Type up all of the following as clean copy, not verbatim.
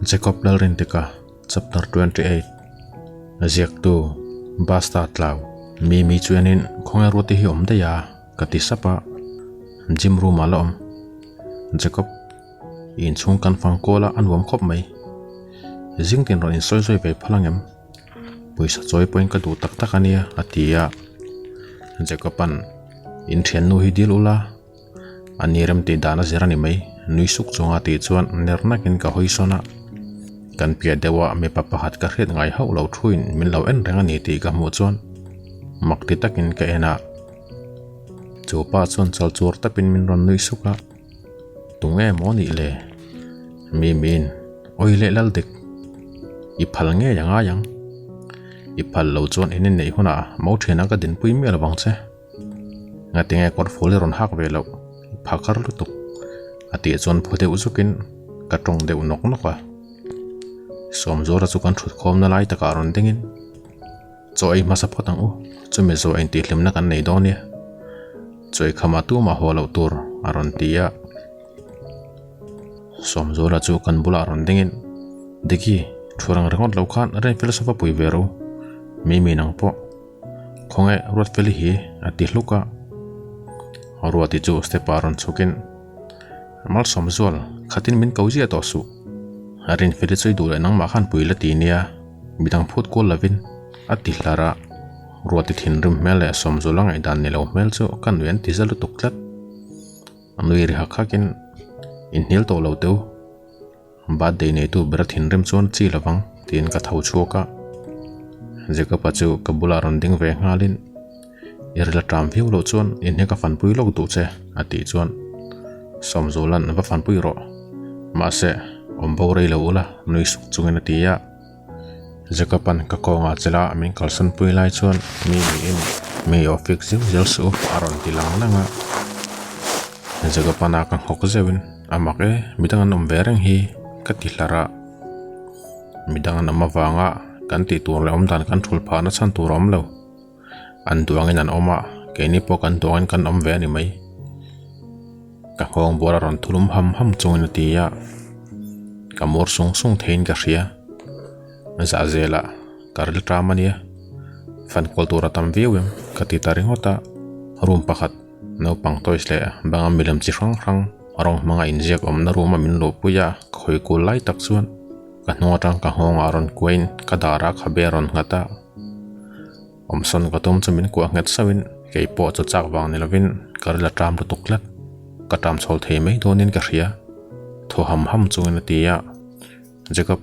Jacob Lalrindika Chapter 28 Ziaktu Basta Tlau Mimi chuanin khawnge ruati hi awm daih a ka ti sap a gym room ah la awm Jacob i inchhung kan fang kawl a a nuam khawp mai zing tin rawn insawi zawi ve phal ang em pawisa chawi pawhin ka duh tak tak a nia a ti a Jacob an in thiannu hi dil ula. A ni rem tih dan a zir a ni mai, nui suk chunga tih chuan ner nakin ka hawi sawn a. Kan piah deuha mipa pakhat ka hriat ngai hauh lo thuin min lo en reng a ni tih ka hmuh chuan mak ti takin ka en a. Chu pa chuan chal chur tapin min rawn nui suk a, Tunge maw nih le? Mi miin, Awi leh lal dik, i phal ngei a ngai ang. I phal lo chuan in inneih hunah mo thiana ka dinpui miah lo vang che. Ngatinge kawr ful i rawn hak ve loh, i pha kar lutuk a tih chuan phu deuh zukin ka tawng deuh nawk nawk a. Sawmzuala chu kan thut khawmna lai takah rawn dingin chaw ei hmasa phawt ang u, chumi zawh intihhlimna kan nei dawn nia, chaw ei khamah tumah haw loh tur a rawn ti a. Sawmzuala chu kan bulah rawn dingin Diki, thu reng ringawt lo khan Rainfel sofa pui ve ro, Mimi nang pawh. Khawnge Ruatfeli hi a ti hluk a, Ruati chu step ah rawn chhukin Malsawm zual khatin min ko ziah tawh suh, Rinfeli chu i duh leh nangmah khan pui la ti nia, midang phut kual lovin a ti hlar a, Ruati thinrim hmel leh Sawmzuala ngaihdan ni lo hmel chu ka nui an ti za lutuk tlat, a nui ri hak hakin inhnial tawh lo teu. Birthday neitu bera thinrim chuan chi lovang tiin ka tho chhuak a, Jacob-a chu ka bulah rawn ding ve nghalin I ril a ṭam viau loh chuan in hi ka fanpui lawk duh che a tih chuan Sawmzula'n va fanpui rawh mahse awm bo rei lo ula nui suk chungin a ti a, Jacob-a'n ka kawngah chela min kalsan pui lai chuan mi niin mi aw fik zeuh zel suh a rawn ti lang lang a, Jacob-a'n a ka nghawk zeuhin a mak e midang an awm ve reng hi ka ti hlar a, midang an awm avanga kan tih tur leh awmdan kan thul phahna chhan tur a awm lo. An duangin an awm a, keini pawh kan duangin kan awm ve a ni mai. Ka nghawng bual a rawn thulum ham ham chungin a ti a, ka mur sung sung theiin ka hria. Zah zelah ka ril ṭam a nia, fan kual tur a tam viau em ka ti ta ringawt a, room pakhat naupang toys leh banga milem chi hrang hrang rawng hmanga inziak awmna room a min luhpui a, ka hawi kul lai tak chuan ka hnung atang ka nghawng ah rawn kuain ka dar a khabe a rawn nghat a. Awmsawn ka tum chu min kuah nghet sauhin kei pawh chu chak vang ni lovin ka ril a ṭam lutuk tlat. Ka ṭam chhawl thei mai dawnin ka hria. Thaw ham ham chungin a ti a, Jacob,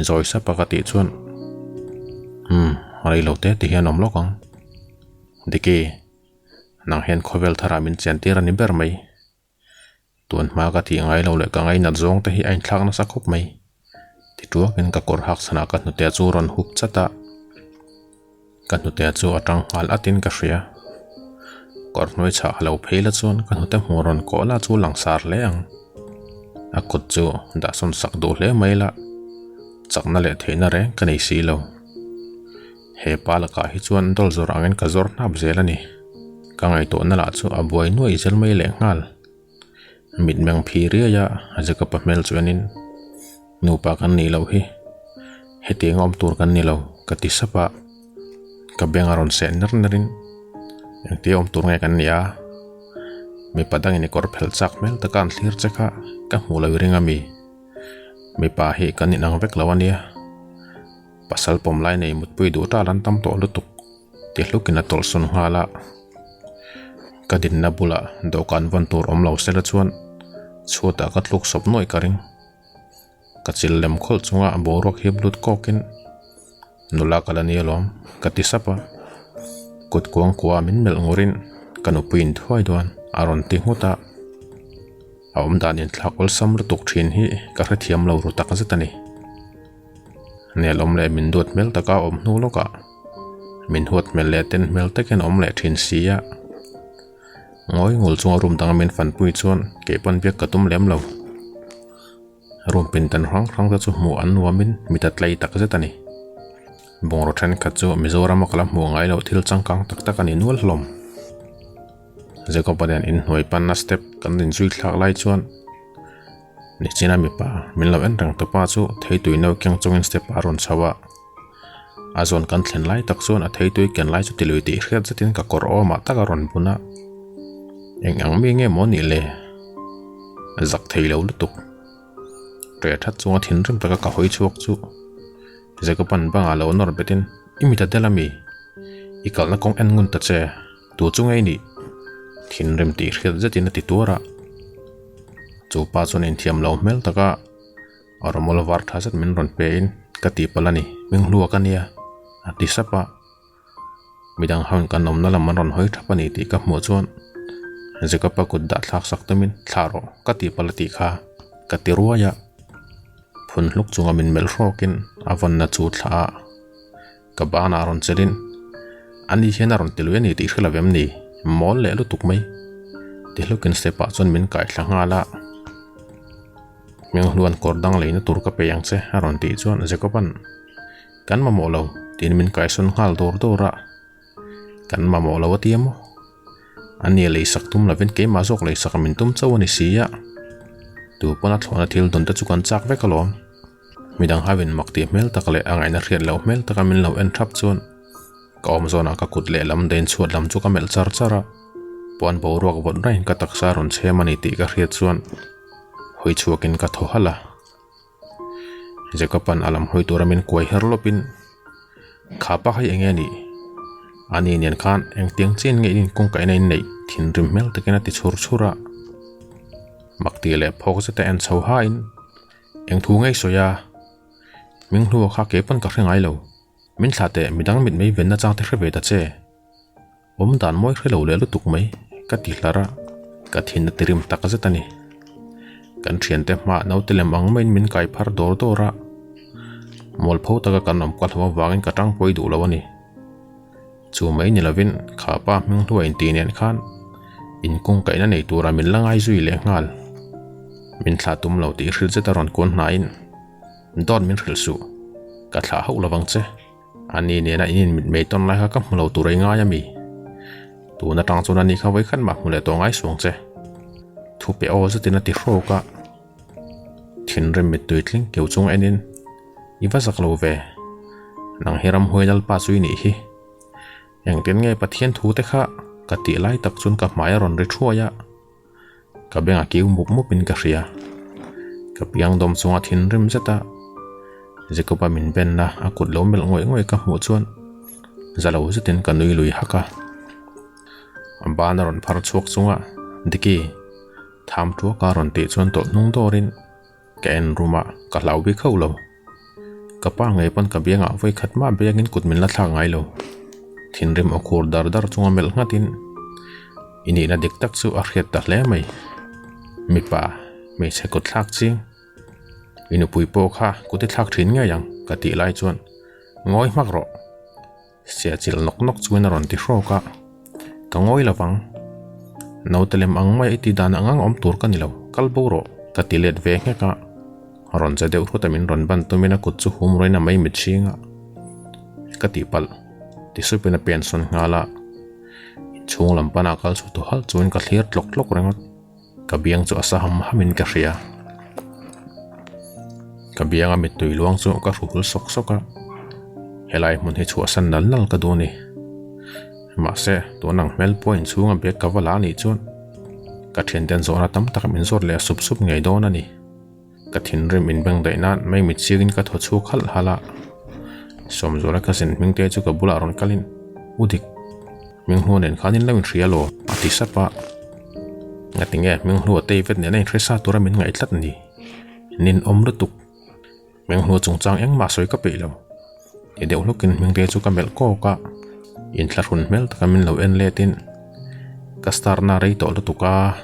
zawi sapa ka tih chuan, Umm, rei lo te ti hian awm lawk ang. Diki, nang hian khawvel tharah min chian tir a ni ber mai. Tun hma ka tih ngai lo leh ka ngainat zawng te hi a inthlak nasa khawp mai. Tituakin ka kawr hak chhanah ka hnute chu rawn hup chat a, ka hnute chu a tang nghal atin ka hria. Kawr hnuai chhah a lo phei la chuan ka hnute hmuh rawn kawh la chu langsar hle ang. A kut chu dahsawn sak duh hle mai la, chakna leh theihna reng ka nei si lo. He pa lakah hi chuan dawl zawr angin ka zawr hnap zel a ni. Ka ngaihtuahna lah chu a buai nuai zel mai leh nghal. Mitmeng phi riai a Jacob-a hmel chuanin nupa kan nih loh hi hetiang awm tur kan ni lo ka ti sap a, ka beng a rawn seh ner ner in engtia awm tur nge kan nih a, mipa dangin i kawr phelh chak hmel taka an thlir che kha ka hmuh lo i ring a mi, mipa hi kan inang vek lo a nia. Pasal pawm lai nei mutpui duh tal an tam tawh lutuk ti hlukin a tawlhsawn nghal a, ka dinna bulah dawhkan vawn tur awm lo sela chuan chhuatah ka tluk sawp nuaih ka ring. Ka chil lem khawlh chunga boruak hip lut kawkin nula ka la ni alawm ka ti sap a, kut kuang kuaha min melh ngurin ka nupui inthuai dawn a rawn ti nghut a. A awmdan inthlak awlsam lutuk thin hi ka hrethiam lo ru tak zet a ni. Nelawm leh min duat hmel taka a awm hnu lawkah min huat hmel leh ten hmel takin a awm leh thin si a. Ngawi ngul chunga room danga min fanpui chuan kei pawn biak ka tum lem lo. Room pindan hrang hrang te chu hmuh an nuamin mit a tlei tak zet a ni. Bungraw thenkhat chu Mizorama ka la hmuh ngai loh thil changkang tak tak a ni nual hlawm. Jacob-a nen inhnuai panna step kan inzui thlak lai chuan. Nichina mipa min lo en reng tupa chu theitui no keng chungin step ah a rawn chho a. A zawn kan thlen lai tak chuan a theitui ken lai chu ti lui tih hriat zetin ka kawr awmah tak a rawn bun a. Eng ang mi nge maw nih le? Zak thei lo lutuk. Ṭe that chunga thinrim taka ka hawi chhuak chu Jacob-a'n bangah lo nawr betin, I mit a del a mi? I kalna kawng en ngun ta che, tu chu ngei nih? Thinrim tih hriat zetin a ti tuar a. Chu pa chuan inthiam lo hmel taka a rawmawl var tha zet min rawn pe in ka tihpalh a ni, hming hluak a nia, a ti sap a. Midang ho in kan awmna lam an rawn hawi thap a ni tih ka hmuh chuan Jacob-a kut dah thlak sak tumin thlah rawh ka tihpalh a tih kha ka ti ruai a. Phun hluk chunga min melh hrawkin a vawnna chu thlah a. Ka banah rawn chelin, Ani hian a rawn ti lui a ni tih hre lo em ni? Mawl leh lutuk mai. Ti hlukin step ah chuan min kaihthla nghal a. Hminghluan kawr dang leina tur ka pe ang che a rawn tih chuan Jacob-a'n, Kan mamawh lo tiin min kaisawn nghal dawr dawr a. Kan mamawh lo a ti a maw? Ani a leisak tum lovin keimah zawk leisak a min tum chauh a ni si a. Tu pawn a thlawhna thil dawn te chu kan chak vek alawm. Midang ho in mak tih hmel tak leh a ngaihna hriat loh hmel taka min lo en thap chuan ka awm zawnah ka kut leh lam dain chhuat lam chu ka melh char char a. Puan boruak vawt raiin ka taksa rawn chhem a ni tih ka hriat chuan hawi chhuakin ka thaw halh a. Jacob-a'n a lam hawi tura min kuai her lawpin, Kha pa hi eng nge nih? Ani nen khan engtiang chian nge in inkawngkaihna in neih thinrim hmel takin a ti chhur chhur a. Mak tih leh phawk zeta en chho hain, Eng thu ngei sawi a? Ming hlua kha kei pawn ka hre ngai lo. Min thlah teh midang mit mei venna chang te hre ve ta che. Awm dan mawi hre lo leh lutuk mai ka ti hlar a, ka thin a ti rim tak zet a ni. Kan thiante hmaah naute lem ang maiin min kai phar dawr dawr a, mualpho taka kan awm kual hlawm avangin ka tangpawi duh lo a ni. Chu mai ni lovin kha pa hming hluai intih nen khan inkungkaihna nei tura min la ngai zui leh nghal. Min thlah tum lo tih hrilh zet a rawn kuan hnaiin, Dawt min hrilh suh, ka thlah hauh lovang che. Ani nena in inmitmei tawn lai kha ka hmu lo tur ei ngai a mi? Tun atang chuan ani kha vawikhat mah hmu leh tawh ngai suang che. Thu pe aw zetin a ti hrawk a. Thinrim mittui tling keu chung enin, I va zak lo ve. Nang hi ramhuai lalpa chu i nih hi. Engtin nge Pathian thu te kha ka tih lai tak chuan ka hmai a rawn ri thuai a. Ka beng a kiu mup mup in ka hria. Ka piang dawm chunga thinrim zet a Jacob-a min benna a kut lo melh ngawih ngawih ka hmuh chuan za lo zetin ka nui lui hak a. A ban a rawn phar chhuak chunga Diki, tham tuaka rawn tih chuan tawlh hnung dawrin ka en rum a, ka hlau bik hauh lo. Ka pa ngei pawn ka biangah vawi khat mah biangin kut min la thlak ngai lo. Thinrim aw khur dar dar chunga melh nghatin i nihna dik tak chu a hriat ta hle mai. Mipa, hmeichhe kut thlak ching. I nupui pawh kha kut i thlak thin ngei ang ka tih lai chuan ngawi hmak rawh. Sia chilh nawk nawk chungin a rawn ti hrawk a, Ka ngawi lo vang. Naute lem ang mai i ti dan ang ang awm tur ka ni lo, kal bo rawh, ka ti let ve nghek a. Rawn che deuh hrut a min rawn ban tumin a kut chu hum ruain a mai mitchhing a. Ka tihpalh, ti supin a pen sawn nghal a. Inchhung lam pana kal chhuah tu halh chungin ka thlir tlawk tlawk ringawt. Ka biang chu a sa ham ham in ka hria. Ka bianga mittui luang chu ka hru hul sawk sawk a, helai hmun hi chhuahsan nal nal ka duh a ni. Mahse, tun ang hmel pawh inchhunga bag ka va la anih chuan ka thianten zawhna tam tak min zawt leh sup sup ngei dawn a ni. Ka thinrim inbeng daih nan mei mit chiangin ka thaw chhuak halh halh a. Sawmzuala cousin Hmingte chu ka bulah rawn kalin, U Dik, Hminghlu nen khan in lo inhria law? a ti sap a. Ngatinge Hminghlu a tei vet nen a inhre sa tura min ngaih tlat ni? Nin awm lutuk. Hminghlu chungchang engmah sawi ka peih lo. Ti deuh hlukin Hmingte chu ka melh kawk a, inthlahrun hmel taka min lo en letin, Ka star na rei tawh lutuk a,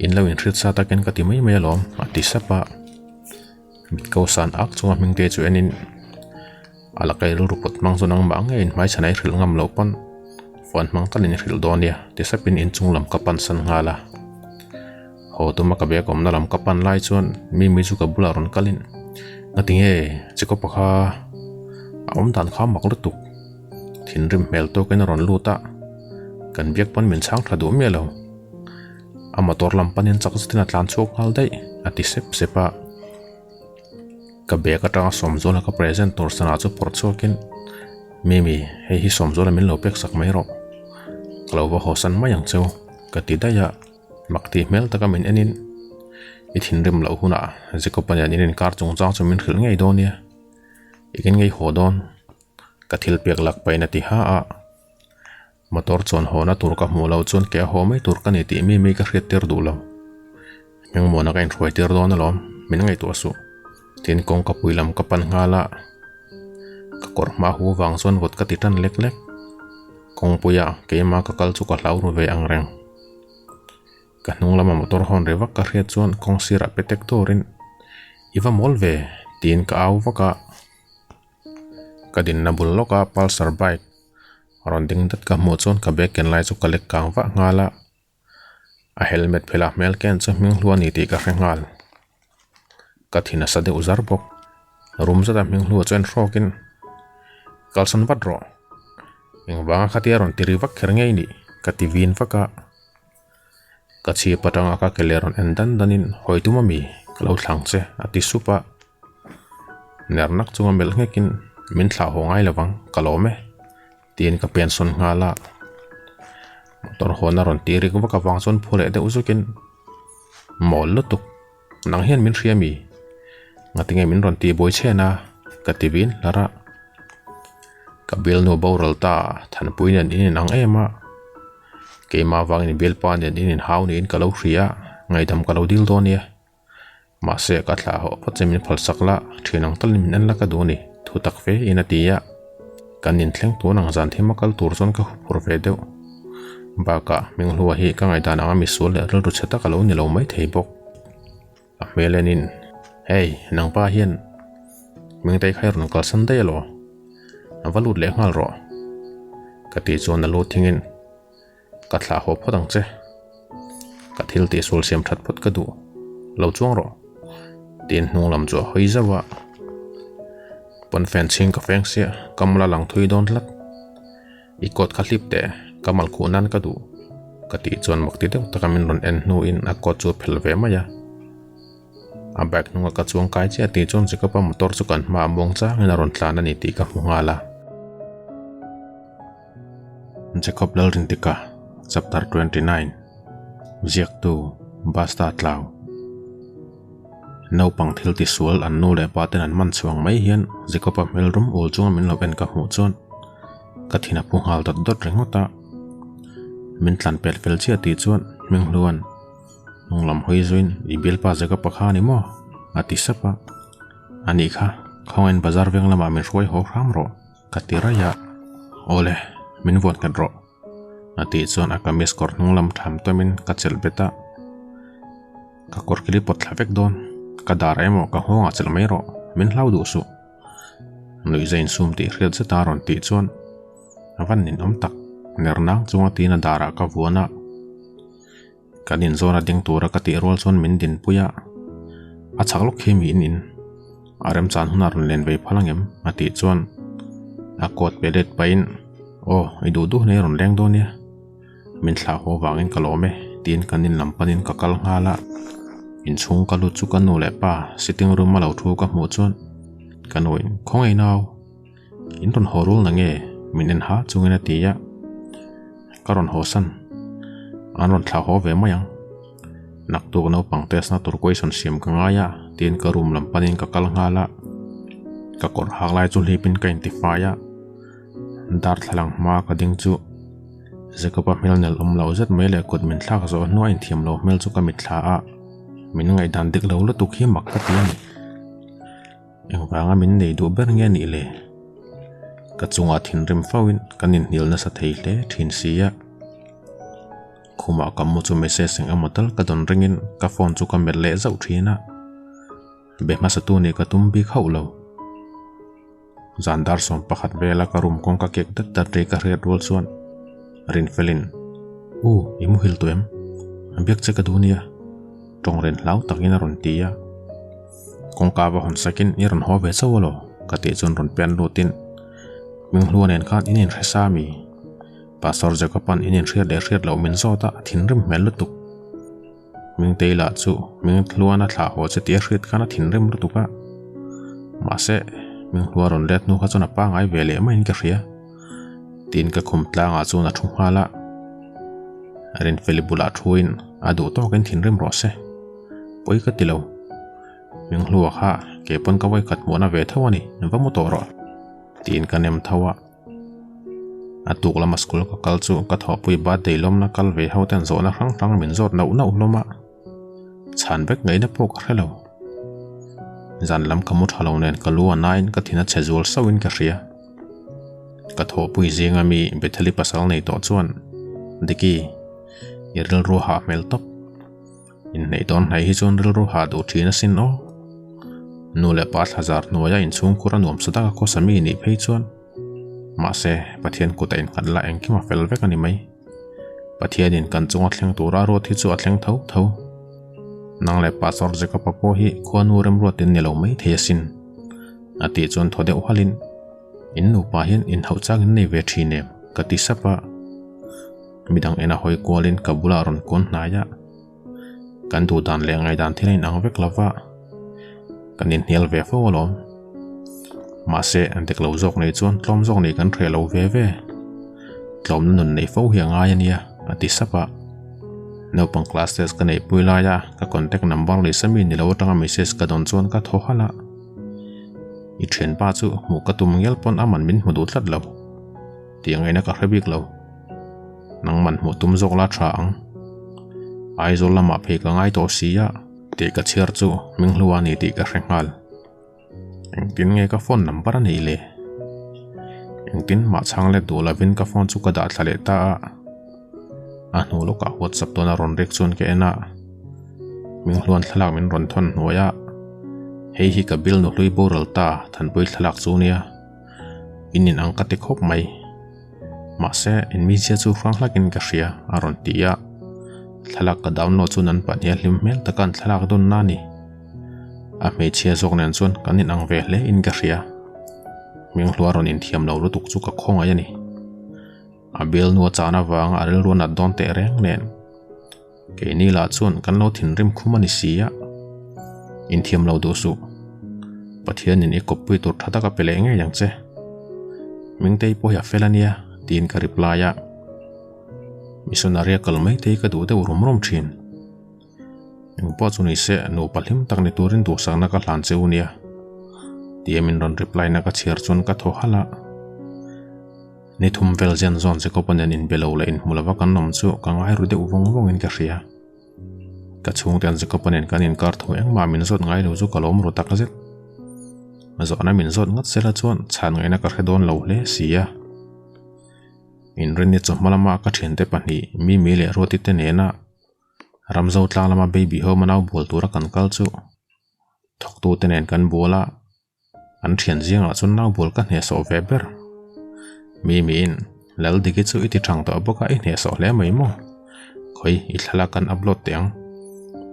in lo inhriat sa takin ka ti mai mai alawm, a ti sap a. Mit ko san ak chunga Hmingte chu enin, A la kai rilru pawt hmang chu nangmah ngeiin hmaichhan a i hrilh ngam loh pawn phone hmang talin i hrilh dawn nia, ti sapin inchung lam ka pansan nghal a. Haw tuma ka bag awmna lam ka pan lai chuan Mimi chu ka bulah rawn kalin, Ngati nge Jacob-a kha a awm dan kha mak lutuk, thinrim hmel tawkin a rawn lut a, kan biak pawn min chhang tha duh miah lo. A motor lam panin chak zetin a tlan chhuak nghal daih, a ti sep sep a. Ka bag atanga Sawmzuala ka present tur sana chu phawrh chhuakin, Mimi, hei hi Sawmzuala min lo pek sak mai rawh. Ka lo va hawsan mai ang cheu, ka ti daih a. Mak tih hmel taka min enin, I thinrim loh hunah Jacob-a nen in inkar chungchang chu min hrilh ngei dawn nia. I ken ngei haw dawn, ka thil pek lak pahin a ti ha a. Motor chuan hawna tur ka hmuh loh chuan ke a haw mai tur ka ni tih mi mi ka hriat tir duh lo. Hmingmuana ka inhruai tir dawn alawm, min ngaihtuah suh. Tin kawngka pui lam ka pan nghal a, ka kawr hma hu vang chuan vawt ka ti tan lek lek. Kawngpuia keima ka kal chu ka hlau ru ve ang reng. Ka hnung lama motor hawn ri vak ka hriat chuan kawng sirah pe tek turin I va mawl ve tiin ka au vak a. Ka dinna bul lawka Pulsar bike rawn ding dat ka hmuh chuan ka bag ken lai chu ka lek kang vah nghal a. A helmet phelh a hmel ken chu hming hlu a ni tih ka hre nghal. Ka thi nasa deuh zar bawk. Rum zata hming hlu chuan hrawkin, Kalsan vat rawh. Engvanga khatia rawn ti ri vak kher ngei nih? ka ti vin vak a. Ka chhip atanga ka ke leh rawn en dan danin, Hawi tum ami? Ka lo thlang che, a ti sup a. Ner nak chunga melh nghekin, Min thlah haw ngai lovang, ka lawm e. Tiin ka pen sawn nghal a. Motor hawn a rawn ti rik vak avang chuan phu leh deuh zukin, Mawl lutuk, nang hian min hria mi? Ngatinge min rawn ti buai chhen a? Ka ti vin hlar a. Ka bialnu boral ta Thanpui nen in inang em a. Keimah avangin bialpa nen in inhau niin ka lo hria a, ngaihdam ka lo dil dawn nia. Mahse ka thlah hawh phawt che min phalsak la, thian ang talin min en la ka duh a ni, thu tak fe in a ti a. Kan inthleng tun ang zan thim a kal tur chuan ka huphur ve deuh. Bakah Hminghlua hi ka ngaihdan anga misual leh rilru chhe tak a lo ni lo mai thei bawk. A hmel enin, Hey, nangpa hian Hmingtei kha i rawn kalsan daih alaw? A va lut leh nghal rawh. Ka tih chuan a lu thingin. Ka thlah haw phawt ang che. Ka thil tih sual siam that phawt ka duh. Lo chuang rawh. Tiin hnung lam chu a hawi zauh a. Pawnfen chhing ka feng sia, ka mula lang thui dawn tlat. I coat kha hlip teh, ka mal khuh nan ka duh. Ka tih chuan mak ti deuh taka min rawn en hnuin a coat chu a phelh ve mai a. A bike hnunga ka chuang kai chiah tih chuan Jacob-a motor chu kan hmaah muang changin a rawn tlan a ni tih ka hmu nghal a. Jacob Lalrintika Chapter 29 Ziaktu Basta Tlau Naupang thil tisual an nu leh pa ten an man chhuang mai hian Jacob-a hmel rum ul chunga min lo en ka hmuh chuan ka thin a phu nghal dawt dawt ringawt a. Min tlan pel fel chiah tih chuan Hminghluan hnung lam hawi zuiin I bialpa Jacob-a kha a ni maw? a ti sap a. Anih kha, khawngaiin bazar veng lamah min hruai haw hram rawh. Ka ti raih a, Awle, min vuan nghet rawh, a tih chuan a kamis kawr hnung lam tham tawmin ka chelh bet a. Ka kawr kili pawt thla vek dawn, ka dar emaw ka nghawngah chelh mai rawh, min hlau duh suh. Nuihza insum tih hriat zeta a rawn tih chuan a van ninawm tak, ner nang chunga tiin a darah ka vuan a. Kan inzawn a ding tura ka tih rual chuan min dinpui a, A chak lawk khi mi in in a remchan hunah rawn len vei phal angem? a tih chuan a coat pe let pahin Aw, i duh duh hnei rawn leng dawn nia, min thlah haw vangin ka lawm e tiin kan in lam panin ka kal nghal a, inchhung ka lut chu ka nu leh pa sitting room a lo thu ka hmuh chuan ka nuin Khawngaih nau. In rawn haw rul na nge? Min en ha chungin a ti a. Ka rawn haw san. An rawn thlah haw ve mai ang. Naktuk naupang test na tur question siam ka ngai a tiin ka room lam panin ka kal nghal a. Ka kawr hak lai chu hlipin ka intifai a. Darthlalang hma ka ding chu Jacob-a hmel nel awm lo zet mai leh kut min thlak zawh hnuah inthiam lo hmel chu ka mitthla a. Min ngaihdan dik lo lutuk hi mak ka ti a ni. Engvanga min nei duh ber nge nih le? Ka chungah thinrim fauhin kan inhnial nasa thei hle thin si a. Khumah ka mu chu message eng emaw tal ka dawn ringin ka phone chu ka melh leh zauh thin a. Be hmasa tu nih ka tum bik hauh lo. Zan dar 11 vela ka room kawngka kek dat dat ri ka hriat rual chuan Rinfelin, U, i muhil tawh em? A biak che ka duh nia. Tawng ren hlau takin a rawn ti a. Kawngka va hawn sakin i rawn haw ve chauh alaw? Ka tih chuan rawn pen lutin Hminghlua nen khan in inhre sa mi? Pastor Jacob-a'n in inhriat leh hriat loh min zawt a, a thinrim hmel lutuk. Hmingtei lah chu Hmingthluan a thlah haw che tih a hriat khan a thinrim lutuk a. Mahse, Hminghlua rawn let hnu kha chuan a pangai ve leh maiin ka hria. Tiin ka khum tlangah chuan a thu nghal a. Rinfeli bulah thuin a duh tawkin thinrim rawh se. Pawi ka ti lo. Hminghlua kha kei pawn ka vawikhat hmuhna ve tho a ni, va mu tawh rawh. Tiin ka nem tho a. A tuk lama school ka kal chu ka thawhpui birthday lawmna kal ve ho ten zawhna hrang hrang min zawt nauh nauh hlawm a, chhan vek ngaihna pawh ka hre lo. Zan lam ka mu tha lo nen ka lu a nain ka thin a chhe zual sauhin ka hria. Ka thawhpui zinga mi Betheli pasal nei tawh chuan, Diki, i rilru hah hmel tawp. Inhneih dawn hnaih hi chuan rilru hah duh thin asin aw. Nu leh pa thlazar hnuaia inchhungkhur a nuamsa taka khawsa mi nih phei chuan mahse Pathian kut a innghat la engkim a fel vek a ni mai. Pathianin kan chunga thleng tura ruat hi chu a thleng tho tho. Nang leh Pastor Jacob-a pawh hi khuanu remruatin ni lo mai thei asin. A tih chuan thaw deuh halin in nupa hian inhauh chang in nei ve thin em? ka ti sap a. Midang ena hawi kualin ka bulah rawn kawn hnai a, kan duh dan leh ngaihdan thil a inang vek lo va, kan inhnial ve fo alawm. Mahse, an dik lo zawk nei chuan tlawm zawk nih kan hreh lo ve ve. Tlawmna nun neih fo hi a ngai a nia, a ti sap a. Naupang class test ka neihpui laia ka contact number leh mi ni lo atanga message ka dawn chuan ka thaw halh a. I thianpa chu hmuh ka tum ngial pawn aman min hmu duh tlat lo. Tih angaihna ka hre bik lo. Nangman hmuh tum zawk la tha ang. Aizawl lamah phei ka ngai tawh si a. Tih ka chhiar chu Hminghlu a ni tih ka hre nghal. Engtin nge ka phone number a nih le? Engtin mah chhang let duh lovin ka phone chu ka dah thla leh ta a. A hnu lawkah WhatsApp dawn a rawn rek chuan ka en a. Hminghluan thlalak min rawn thawn hnuai a. Hei hi ka bill nuhlui boral ta Thanpui thlalak chu nia. In in ang ka ti khawp mai. Mahse, in mizia chu hrang hlakin ka hria, a rawn ti a. Thlalak ka download chuan an pahnih a hlim hmel taka an thlalak dawn na ni. A hmeichhia zawk nen chuan kan in ang ve hle in ka hria. Hminghlua rawn inthiam lo lutuk chu ka khawngaih a ni. A bialnu a chan avanga a rilru a nat dawn teh reng nen. Keini lah chuan kan lo thinrim khum a ni si a, inthiam lo duh suh. Pathianin i kawppui tur tha taka pe leh ngei ang che. Mingtei pawh hi a fel a nia, tiin ka reply a. Missionary a kal mai te hi ka duh deuh rum rum thin. Engpawh chu ni se, nupa hlim tak ni turin duhsakna ka hlan che u nia, tia min rawn reply na ka chhiar chuan ka thaw halh a. Ni thum vel zian zawn Jacob-a nen inbe lo leh inhmu lova kan awm chu ka ngai ru deuh vawng vawngin ka hria. Ka chhungte'n Jacob-a nen kan inkar thu engmah min zawt ngai lo chu ka lawm ru tak zet. Zawhna min zawt ngat sela chuan chhan ngaihna ka hre dawn lo hle si a. Inrinni chawhma lama ka thiante pahnih Mimi leh Ruati te nena Ramzo tlang lama baby home a nau bual tura kan kal chu thawktute nen kan bual a. An thian zingah chuan nau bual ka hnehsawh ve ber. Mimiin, Laldiki chu i ti thang tawh bawk a, i hnehsawh hle mai maw? Khawi, i thlalak kan upload teh ang.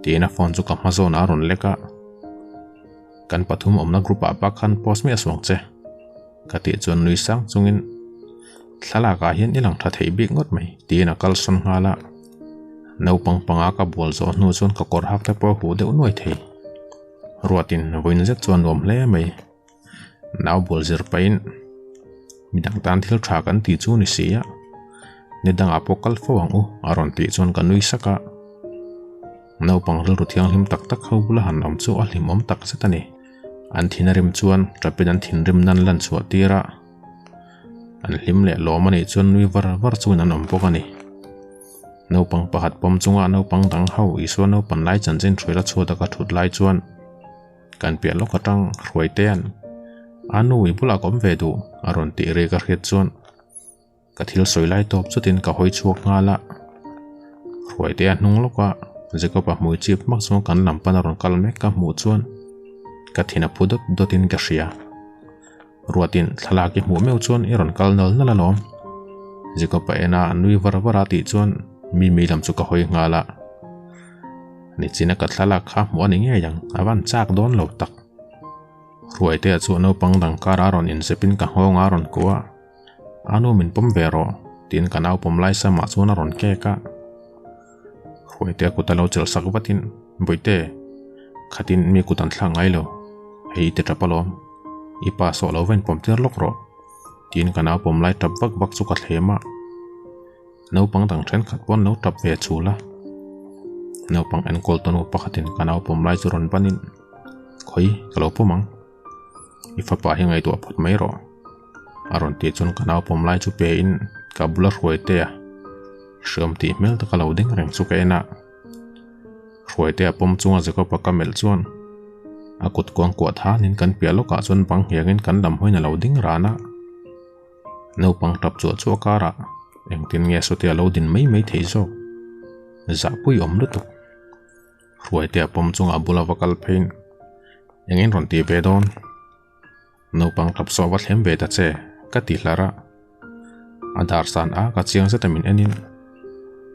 Tiin a phone chu ka hma zawnah a rawn lek a. Kan pathum awmna group ah bak khan post miah suang che. Ka tih chuan nui sang chungin, Thlalakah hian i lang tha thei bik ngawt mai, tiin a kal sawn nghal a. Naupang panga ka bual zawh hnu chuan ka kawr hak te pawh a huh deuh nuai thei. Ruatin vawiin zet chuan nuam hle mai. Nau bual zir pahin midang tan thil tha kan tih chu ni si a, ni dangah pawh kal fo ang u a rawn tih chuan ka nui sak a. Naupang rilru thianghlim tak tak ho bula han awm chu a hlimawm tak zet a ni. An thin a rim chuan ṭapin an thinrim nan lan chhuah tir a, an hlim leh lawm a nih chuan nui var var chuan an awm bawk a ni. Naupang pakhat pawm chunga naupang dang ho Isua naupan lai chanchin hruaila chhuat a ka thut lai chuan kan piah lawk atang Hruaitea'n A nu i bulah ka awm ve duh a rawn tih ri ka hriat chuan ka thil sawi lai tawp chutin ka hawi chhuak nghal a. Hruaitea hnung lawka Jacob-a hmui chip hmak chuan kan lam pan a rawn kal mek ka hmuh chuan ka thin a phu dawt dawtin ka hria. Ruatin thlalak i hmuh meuh chuan i rawn kal nal nal alawm. Jacob-a ena a nui var var a tih chuan Mimi lam chu ka hawi nghal a. Nichina ka thlalak kha hmuh a ni ngei ang, a van chak dawn lo tak. Ruaitea chu naupang dang kara rawn inzepin ka nghawng a rawn kuah a. A nu min pawm ve rawh, tiin ka nau pawm lai samah chuan a rawn kek a. Hruaitea kut a lo chelh sak vatin, Bawihte, khatin mi kut an thlak ngai lo, hei i ti tap alawm, i pa sawh lo va inpawm tir lawk rawh, tiin ka nau pawm lai tap vak vak chu ka thlem a. Naupang dang thenkhat pawh an lo tap ve chul a. Naupang enkawl tawh nu pakhatin ka nau pawm lai chu rawn banin, Khawi, ka lo pawm ang. I fapa hi ngaihtuah phawt mai rawh. A rawn tih chuan ka nau pawm lai chu pe in ka bula Hruaitea hriawm tih hmel taka lo ding reng chu ka en a. Hruaitea pawm chunga Jacob-a ka melh chuan a kut kuang kuah thanin kan piah lawkah chuan bang hiangin kan lam hawiin a lo ding ran a. Naupang tap chuah chuah karah engtin nge Sawtia lo din mai mai theih zawk? Zahpui awm lutuk. Hruaitea pawm chunga a bula va kal pheiin engin rawn ti ve dawn? Naupang tap sawh va thlem ve ta che ka ti hlar a. A dar san a ka chiang zeta min enin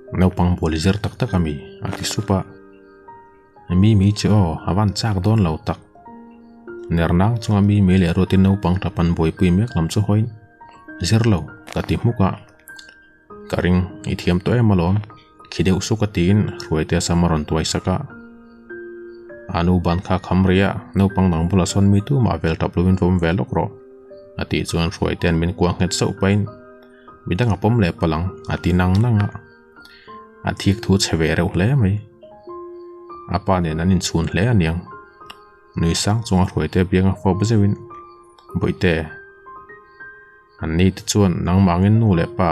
naupang bual i zir tak tak a mi a ti sup a. Mi mi che aw a van chak dawn lo tak. Ner nang chunga mi mi leh ruatin naupang tap an buaipui mek lam chu hawiin zir lo ka ti hmuk a. Ka ring, i thiam tawh em alawm? Khi deuh suk a tiin Hruaitea sam a rawn tuai sak a. A nu ban kha kham rih a, naupang dang bulah sawn mi tumah vel tap lovin vawm ve lawk rawh, a tih chuan Hruaitea'n min kuah nghet sauh pahin midang a pawm leh palh ang, a ti nang nang a. A thik thu chhe ve reuh hle mai. A pa nen an inchhun hle aniang. Nui sang chunga Hruaitea bianga fawp zeuhin, Bawihte. An ni te chuan nangmangin nu leh pa,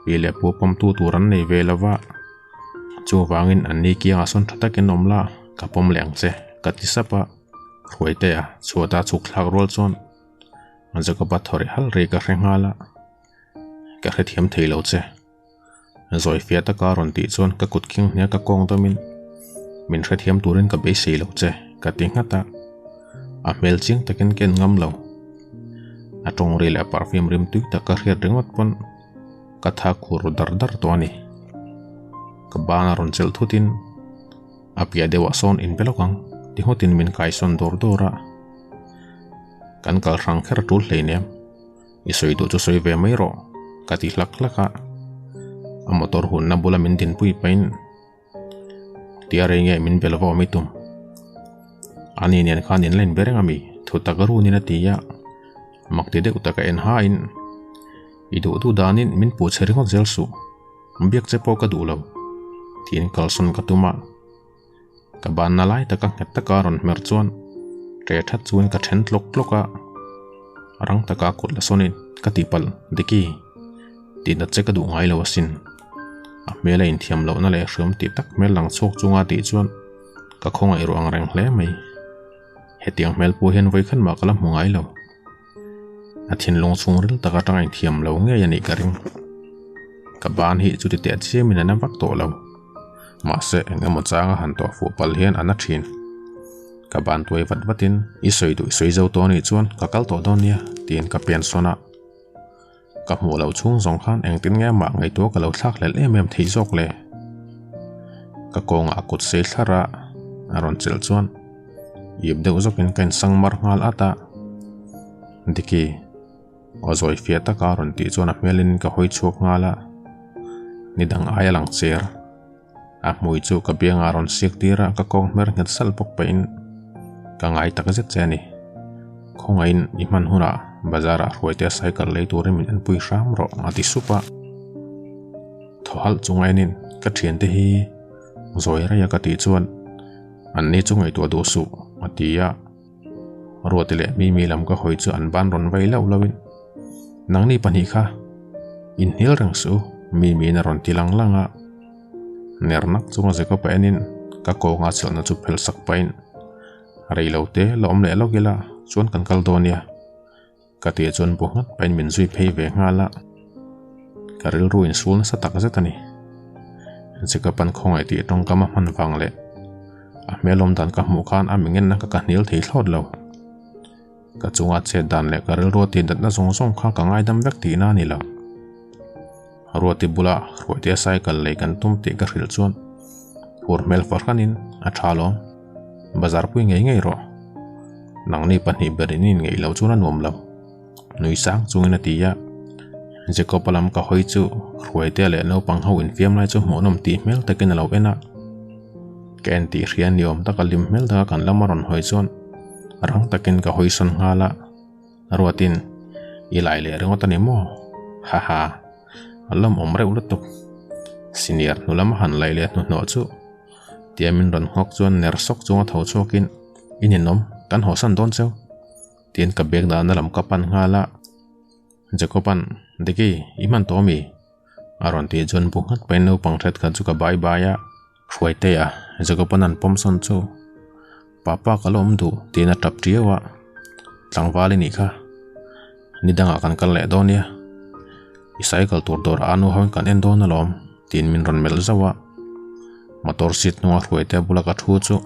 pi leh pu pawmtu tur an nei ve lo va, chuvangin an ni kiangah sawn tha takin awm la, ka pawm leh ang che, ka ti sap a. Hruaitea chhuata chhuk thlak rual chuan Jacob-a thaw ri halh ri ka hre nghal a, Ka hrethiam thei lo che. Zawi fiah taka rawn tih chuan ka kut khing hniak ka kawng dawmin min hrethiam turin ka beisei lo che ka ti nghat a, a hmel chiang takin ka en ngam lo. A tawng ri leh a perfume rim tui tak ka hriat ringawt pawn ka tha khur ru dar dar tawh a ni. Ka ban a rawn chelh thutin a piah deuhah sawn in be lawk ang ti ngawtin min kaisawn dawr dawr a, kan kal hrang kher a tul hleinem. I sawi duh chu sawi ve mai rawh, ka ti hlak hlak a. A motor hunna bula min dinpui pahin tia rei nge min bel vawm i tum. Ani nen khan in la inbe reng a mi, thu tak runin a ti a. Mak ti deuh taka en hain, I duh duh danin min puh chhe ringawt zel suh, biak che pawh ka duh lo, tiin kalsawn ka tum a. Ka banna lai taka nghet taka rawn hmer chuan ṭe ṭhat chuan ka ṭhen tlawk tlawk a, rang taka kut la sawnin ka tihpalh Diki, tihnat che ka duh ngai lo asin. A hmel a inthiam lohna leh hriam tih tak hmel lang chhuak chunga tih chuan ka khawngaih ruh ang reng hle mai. Hetiang hmel pawh hian vawikhat mah ka la hmu ngai lo. A thinlung chhungril tak atanga inthiam lo ngei a nih ka ring. Ka ban hi chuti teh chiamin a na vak tawh lo. Mahse eng emaw changa han tawh fuh palh hian a na thin. Ka ban tuai vat vatin i sawi duh i sawi zo tawh anih chuan ka kal tawh dawn nia tiin ka pen sawn a. Ka hmuh loh chhung zawng khan engtin nge amah ngaihtuah ka lo thlak hlelh em em thei zawk le? Ka kawngah a kut sei thlar a, a rawn chelh chuan ip deuh zawkin ka insang mar nghal at a. Diki, aw zawi fiah taka a rawn tih chuan a hmelin ka hawi chhuak nghal a, nidang aia lang cher. A hmui chu ka biangah rawn siak tir a, ka kawng hmer nghet salh bawk pahin ka ngai tak zet che a ni. Khawngaihin i hman hunah bazar ah hruaitea cycle lei turin min enpui hram rawh a ti sup a. Thaw halh chung ainin ka thiante hi zawi raih a ka tih chuan an ni chu ngaihtuah duh suh a ti a. Ruati leh Mimi lam ka hawi chu an ban rawn vai lauh lauhin nangni pahnih kha inhnial reng suh u Mimiin a rawn ti lang lang a. Ner nak chunga Jacob-a enin ka kawnga chhelhna chu phel sak pahin rei lo te la awm leh lawk ila chuan kan kal dawn nia ka tih chuan bu nghat pahin min zui phei ve nghal a, ka rilru insul nasa tak zet a ni. Jacob-a'n khawngaih tih tawngkam a hman vang leh a hmel awm dan ka hmuh khan a mingenna ka ka hnial thei thlawt lo. Ka chunga chet dan leh ka rilru a tihnatna zawng zawng kha ka ngaidam vek tihna a ni lo. Ruati bula Hruaitea cycle lei kan tum tih ka hrilh chuan phur hmel fahranin a tha lawm. Bazar pui ngei ngei rawh. Nangni pahnih berin in ngeih loh chuan a nuam lo. Nui sang chungin a ti a. Jacob-a lam ka hawi chu Hruaitea leh naupang ho infiam lai chu hmuhnawm tih hmel takin a lo en a. Ka en tih hria ni awm taka lim hmel taka kan lama rawn hawi chuan rang takin ka hawi sawn nghal a, Ruatin, I lai leh ringawt a ni maw? Haha, a lawmawm reuh lutuk. Senior hnu lama han laih leh hnuhnawh chu tia min rawn nghawk chuan ner sawk chunga tho chhuakin, I ninawm, kan hawsan dawn cheu tiin ka bag dahna lam ka pan nghal a. Jacob-a'n, Diki, i hman tawh ami? A rawn tih chuan bu nghat pahin naupang hret kha chu ka bai bai a. Hruaitea, Jacob-a'n an pawm sawn chu, Papa ka la awm duh tiin a tap tiau a. Tlangval i nih kha. Ni dangah kan kal leh dawn nia. I cycle tur dawrah a nu hoin kan en dawn alawm tiin min rawn melh zauh a. Motor seat hnunga Hruaitea bula ka thu chu,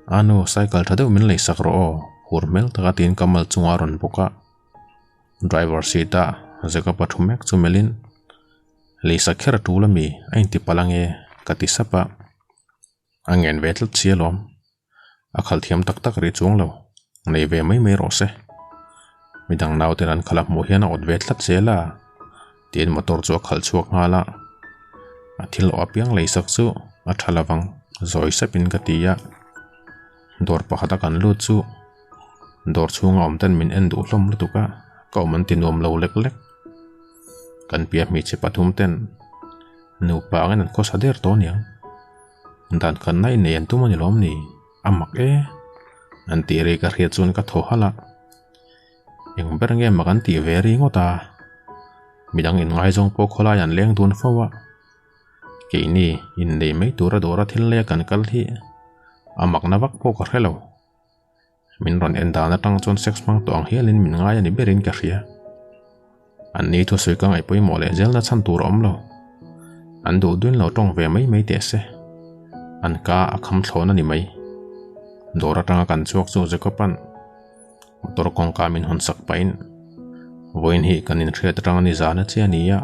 A nu, cycle tha deuh min leisak rawh aw, hur hmel taka tiin ka mal chungah a rawn bawk a. Driver seat a Jacob a thu mek chu melhin Lisa kher a tul ami a inti palh ange ka ti sap a, a ngen ve tlat si alawm, a khalh thiam tak tak rih chuang lo, nei ve mai mai rawh se, midang nauten an khalh a hmuh hian a awt ve tlat zel a tiin motor chu a khalh chhuak nghal a, a thil awh apiang leisak chu a tha lovang zawi sepin ka ti a, dawr pakhat a kan lut chu. Dawr chhunga awm ten min en duh hlawm lutuk a, ka awm an ti nuam lo lek lek. Kan piah hmeichhe pathum ten nupa angin an khawsa der tawh aniang. Dan khatna innei an tum a ni lawm ni? A mak e! An tih rei ka hriat chuan ka thaw halh a. Eng ber nge mak an tih ve ri ngawt a? Midang inngaizawng pawh khawlai an leng dun fo a. Keini innei mai tura dawra thil leia kan kal hi a makna vak pawh ka hre lo. Min rawn en dan atang chuan sex hmang tawh ang hialin min ngai a ni berin ka hria. An ni thusawi ka ngaih pawimawh leh zelna chhan tur a awm lo. An duh duin lo tawng ve mai mai teh se. An ka a kham thlawn a ni mai. Dawr atanga kan chhuak chu Jacob-a'n motor kawngka min hawn sak pahin vawiin hi kan inhriat atanga nizan a che a ni a,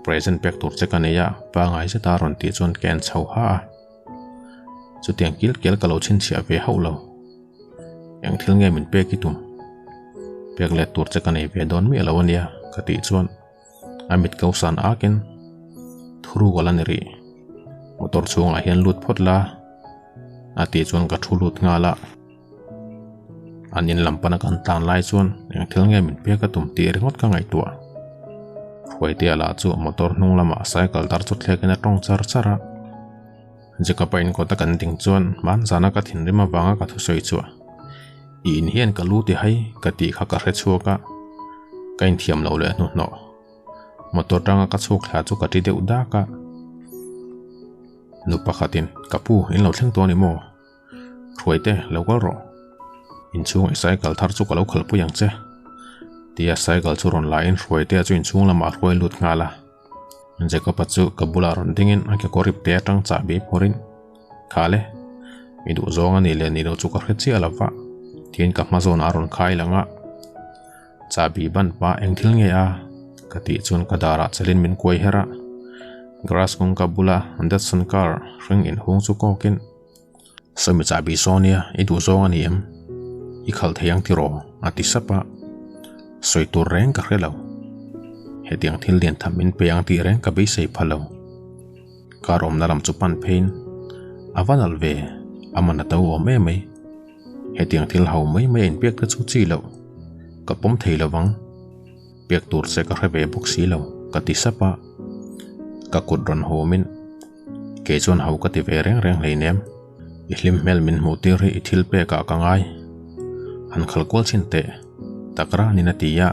present pek tur che ka nei a pangai zeta rawn tih chuan ka en chho ha a. Chutiang kil kel ka lo chhinchhiah ve hauh lo. Eng thil nge min pek i tum? Pek let tur che ka nei ve dawn miah lo a nia ka tih chuan a mit ko san akin thuruk a la ni rih. Motor chhungah hian lut phawt la a tih chuan ka thu lut nghal a. An in lam pana kan tlan lai chuan eng thil nge min pek a tum tih ringawt ka ngaihtuah. Hruaitea lah chu motor hnung lamah cycle dar chu thlekin a tawng char char a. Jacob-a in kawta kan ding chuan hmanzana ka thinrim avanga ka thusawi chu i in hian ka lu ti hai ka tih kha ka hre chhuak a, ka inthiam lo leh hnuhnawh. Motor tanga ka chhuk thla chu ka ti deuh dak a. Nu pakhatin, Ka pu, in lo thleng tawh a ni maw? Hruaite, lo kal rawh. Inchhung i cycle thar chu ka lo khalhpui ang che. Tia cycle chu rawn la in Hruaitea chu inchhung lamah a hruai lut nghal a. Jacob-a chu ka bulah rawn dingin a kekawr ip te atang chahbi phawrhin, Kha le, i duh zawng a nih leh nih loh chu ka hre chiah lo va, tiin ka hma zawnah a rawn khai lang a. Chahbi ban pah eng thil nge a? Ka tih chuan ka darah chelin min kuai her a. Grass kawngka bula Datsun car hring inhung chu kawkin, Sawmi chahbi sawn nia, i duh zawng a ni em? I khalh thei ang tiraw? a ti sap a. Sawi tur reng ka hre lo. Hetiang thil lian tham min pe ang tih reng ka beisei pha lo. Car awmna lam chu pan pheiin a va nalh ve, a man a to awm em mai. Hetiang thil ho mai mai a inpek te chu chi loh. Ka pawm thei lo vang. Pek tur che ka hre ve bawk si lo, ka ti sap a. Ka kut rawn hawmin. Kei chuan ho ka ti ve reng reng hleinem. I hlim hmel min hmuh tir hi i thil pek ah ka ngai. Han khal kual chin teh, tak ranin a ti a.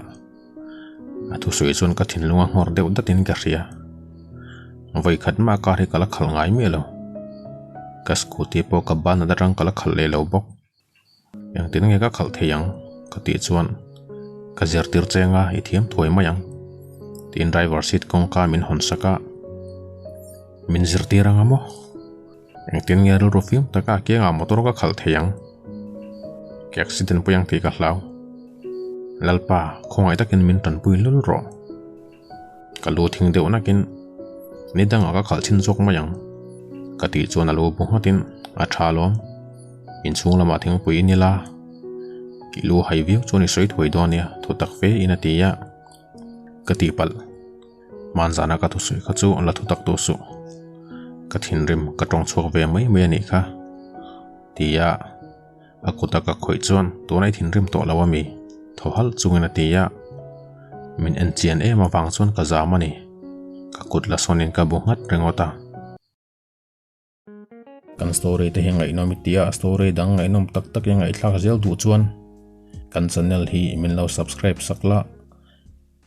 A thusawi chuan ka thinlung a nghawr deuh datin ka hria. Vawi khat mah car hi ka la khalh ngai miah lo. Ka scooty pawh ka ban atang ka la khalh leh lo bawk. Engtin nge ka khalh thei ang? Ka tih chuan ka zirtir cheng a, i thiam thuai mai ang tiin driver seat kawngka min hawn sak a, min zirtir anga maw? Engtin nge rilru fim taka a kiangah motor ka khalh thei ang? Ka accident pui ang tih ka hlau. Lalpa, khawngaih takin min tanpui lul rawh. Ka lu thing deuh nakin ni dangah ka khalh chhin zawk mai ang ka tih chuan a lu bu nghatin a tha alawm inchhung lamah thingpui in ila i lu hai viau chuan i sawi thuai dawn nia thu tak fe in a ti a ka tihpalh hmanzana ka thusawi kha chu la thu tak tawh suh. Ka thinrim ka tawng chhuak ve mai mai a nih kha. Tia a kuta ka khawih chuan tuna i thinrim tawh lo a mi? Thaw halh chungin a ti a. Min en chian em avang chuan ka zam a ni. Ka kut la sawnin ka bu nghat ringawt a. Kan story te hi ngaihnawm i tia story dang ngaihnawm tak tak i ngaihthlak zel duh chuan kan channel hi min lo subscribe sak la,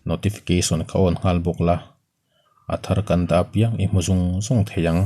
notification kha on nghal bawk la, a thar kan dah apiang i hmu zung zung thei ang.